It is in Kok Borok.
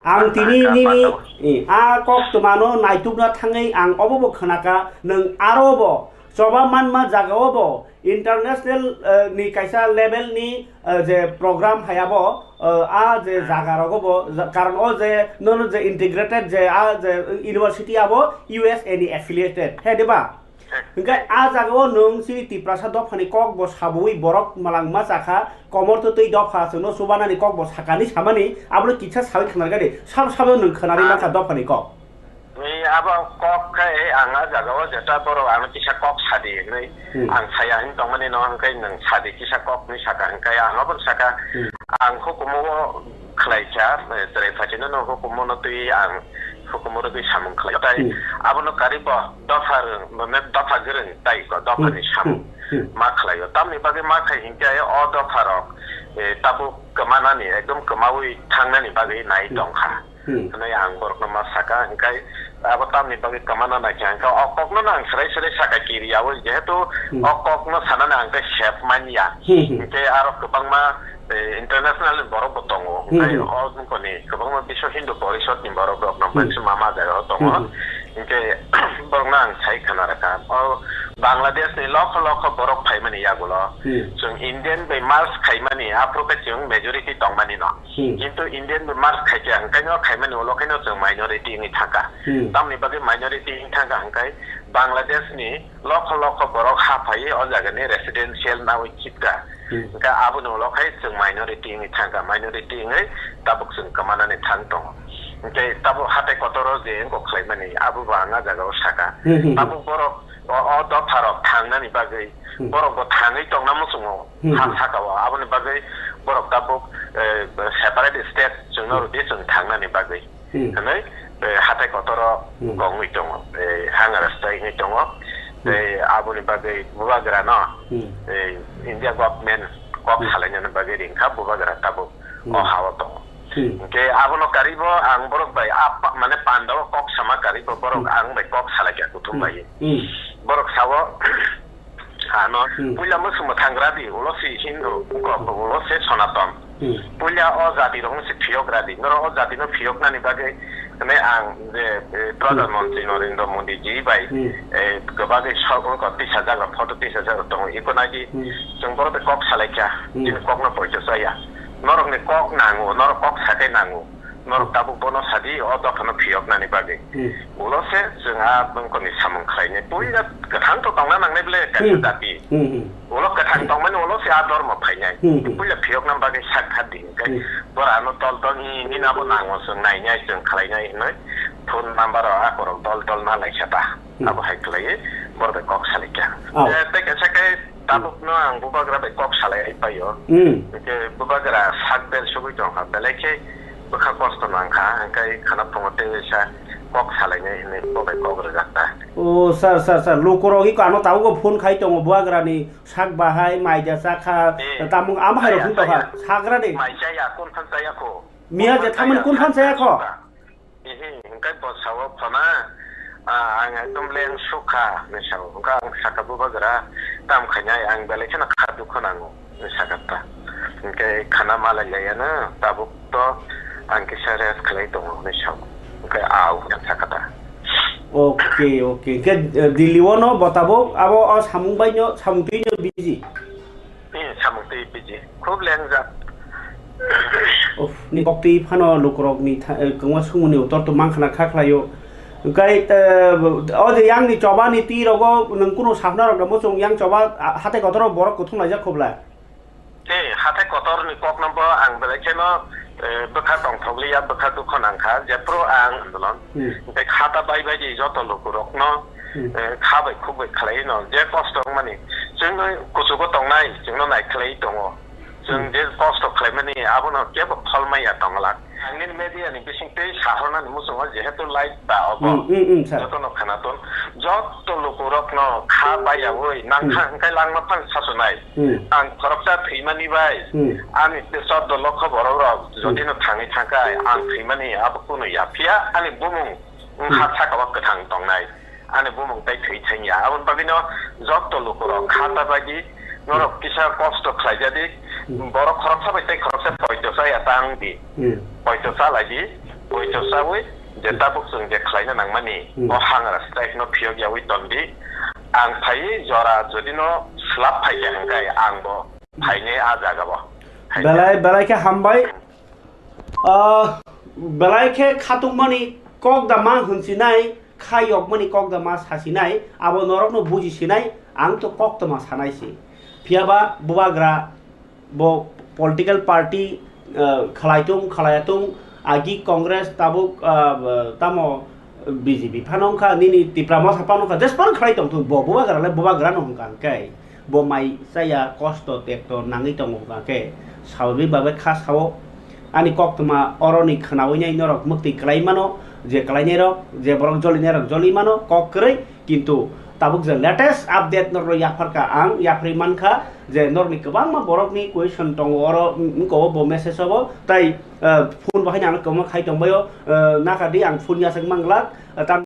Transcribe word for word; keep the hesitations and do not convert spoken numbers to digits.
Ang tini nini, eh, a kok twmano naitukna thangwi ang obo bo khwnaka, nwng aro bo choba manma jagao bo international, eh, ni kaisa level ni, eh, je program hai abo, eh, a je jaga rogo bo, ja-, karon o je nono je integrated je a je university abo U S A ni affiliated, he diba? Hwnkhe a jagao nwng chini Tiprasa dophani kok bo sabui borok malangma chakha, komor twtwi dopha chwngno chubanani kok bo sakani samani, abono kisa saui khwnargadi, sabo sabo nwng khwnarwi mankha dophani kok. Ni abo kok khe ang a jagao jeta borok ano kisa kok sadi hinwi Hmm. ang saya hin tongmani no hwnkhe nwng sadi kisa kok ni saka hwnkhe ang abono saka Hmm. ang hukumu o khlaikha, eh, chwrai phachino no hukumu no twi ang hukumu rwgwi samung khlai. Tai Hmm. abono karibo dopha rwng, mane dopha gwrwng tai ko dopha ni Hmm. samung Hmm. Hmm. ma khlaio. Tamni bagwi ma khai hinkhe o dopha rok, eh, tabuk kwmanani, ekdom kwmaui thangnani bagwi nai Hmm. tongkha. Hmm. Hwnwi ang borokno ma saka, hinkhe abo tamni bagwi kwmana naikha, hinkhe o kokno no ang swrai swrai saka kiriyaui, jehetu Hmm. o kokno sanani ang tei sep manya. Hmm, hmm. Hinkhe aro kwbangma, eh, international ni borok bo tongo, Hmm, hinkhe hmm. o jongoni kwbangma Biswa Hindu Porishad ni borok rok no Hmm. mansi mama jaga o tongo, Hmm, hmm. hinkhe borokno ang sai khna rwkha. O Bangladesh ni lokho lokho borok phaimani yagulo, Hmm. chwng Indian bai merge khaimani, aphuru khe chwng majority tongmani no. Hmm. Kintu Indian bai merge khaikha, hwnkhe no khaimani ulo khe no chwng minority wngwi thangkha. Hmm. Tamni bagwi minority wngwi thangkha hwnkhe Bangladesh ni lokho lokho borok ha phaiwi o jaga ni residential naui khipkha. Hmm. Hwnkhe aboni ulo khai chwng minority wngwi thangkha, minority wngwi tabuk chwng kwmanani thang tongo. Hwnkhe tabuk hatai kotoro je wngkok khlaimani abo bo ang a jaga o saka. Hmm, hmm, hmm. Tabuk borok o, o dopha rok thangnani bagwi Hmm. borok bo thangwi tongna muchungo. Hmm, ha hmm. Saka o. Aboni bagwi borok tabuk, eh, separate state chwngno Hmm. rwdi chwng thangnani bagwi. Hmm. Hwnwi, eh, hatai kotoro Hmm. kongwi tongo. Eh, hang rasta wngwi tongo. Hmm. Eh, aboni bagwi bubagra no, Hmm. eh, India government kok Hmm. salainani bagwi ringkha bubagra tabuk Hmm. o hao tongo. Hmm. Hwnkhe abono karibo ang borok bai a pa-, mane pandao kok sama karibo borok Hmm. ang bai kok salaikha kuthum Hmm. bai. Hmm. Borok sao, Ano, Hmm. puila mwswk mwthang radi, ulo si Hindu, kok ulo se Sonaton. Hmm. Puila o jati rokno se phiyok radi, norok o jati no phiyoknani bagwi hwnwi ang je, eh, Pradhan Hmm. Mantri Narendra Modi ji bai, Hmm. eh, kwbagwi sok wngkha, tisa jaga, photo tisa jaga tongo, iko nagi Hmm. chwng borok bai kok salaikha, Hmm. chini kokno poito chaya. Norokni kok nango, norok kok sakai nango. Norok tabuk bono sadi, o dophano phiyoknani bagwi. Hmm. Ulo se chwng a bwngkoni samung khlainai. Puila kwthang to tongna nangnai bwle kaisa Hmm. jati. Hmm, hmm. Ulo kwthang Hmm. tongmani ulo se a dormo phainai. Hmm, hmm. Puila phiyokna bagwi sak kha di. Hwnkhe Hmm. bora ano tol tol ni, nini abo nango chwng nainai chwng khlainai hinwi phone number o akorok tol tol na lai kha ta. Hmm. Abo hai khlaiwi borok bai kok salai kha. Oh. Eh, tei kaisa khe Tabukno ang bubagra bai kok salai paio. Hmm. Hwnkhe bubagra sak bel sugui tongkha, belai khe bwkha kosto nangkha, hwnkhe khana phungo tei waisa kok salainai hinwi bo bai kok rwjak ta. O sir, sir, sir, lukurok iko ano tabukbo phone khai tongo, bubagrani sak bahai, maija chakha, eh, tamung ama hai rok haya, hwn tongkha, haya. Sagra de. Mai chaya, kun phan chaya kho? Miya je thamani kun phan chaya kho? Ehe, hwnkhe bo sao phano, ah, ang ekdom leng sukha, hinwi sao. Hwnkhe ang sakha, "Bubagra, tamo khainai, ang belai kheno kha dukhu nango," hinwi sakha ta. Hwnkhe khana malai laiya no, tabuk to ang kisa rest khlai tongo, hinwi sao. Hwnkhe au, hinwi sakha ta. Okay, okay. Hwnkhe, eh, Delhi o no bo tabuk abo o samung bai no, samung twi no busy. Hmm, samung twi busy. Khub lengjak. Uff, ni kok twi phano lukurok ni tha-, eh, kwma sumuni utor to mankha na kha khlaio. Hwnkhe, eh, o je yang ni choba ni twi rogo nwng kunu saphna rok da muchung yang choba, ah, hatai kotor o borok kuthum laijak khobla. Eh, hatai kotor ni kok no bo ang belai kheno, eh, bwkha tongthok liya, bwkha dukho nangkha, jephru ang andolon. Hmm. Tei khata bai bai di joto lukurokno, Hmm. eh, kha bai khuk bai khlai no, je kosto wngmani, chwngno kuchugo tongnai, chwngno nai khlai tongo. Chwng Hmm. je kosto khlaimani, abono kebo phol maya tongla. Ang nini media ni bising tei sahornani muchungo jehetu live ba obo. Hmm, hmm, hmm, sir. Jotono khanaton, joto lukurokno kha bayaui nangkha Hmm. hwnkhe langma phang sasunai. Hmm. Ang khoroksa thwimani bai, Hmm. ani te choddo lokho borok rok Hmm. jodi no thangwi thangkha, ang thwimani abo kunu ya. Phiya ani bumung wngkha Hmm. saka o kwthang tongnai. Ani bumung tai thwi thangya. Aboni bagwino joto lukurok kha ta bagwi norok Hmm. kisa kosto khlaijadi. Hmm. Borok khoroksa bai tei khoroksa poito chaya ta wngdi. Hmm. Poito chalaidi. Poito sawi je tabuk chwng je khlaina nangmani, hmm, o hangra strike no phiyok yawi tondi. Ang phaiwi jora jodi no slap phaikha hwnkhe ang bo phainai a jaga bo. Belai, belai khe hambai. Ah, belai khe khatungmani kok da ma hwnsinai, kha yokmani kok da ma sasinai, abo norokno bujisinai, ang to koktwma sanai si. Phiyaba bubagra bo political party, ah, khlaitung khlaiyatung, agi Congress tabuk, ah, tamo B J P phano wngkha, nini Tipra Motha phano wngkha, jespan khlai tongthung, bo bubagra le bubagra no hwnkha hwnkhe. Bo mai chaya, kosto tekto nangwi tongo hwnkha khe, swababik babe kha sao. Ani koktwma oroni khnawi nai norok mwktwi kwlai mano, je kwlainai rok, je borok jolinai rok joli mano, kok kwrwi, kintu tabuk je latest update norok yapharkha ang, yapharwi mankha je norokni kwbangma borokni question tongo oro, mm, wngkha bo message o bo, tai, eh, phone bo haino ano kwbangma khai tongbaio, eh, nakha di ang phone yasakma glak, eh, tam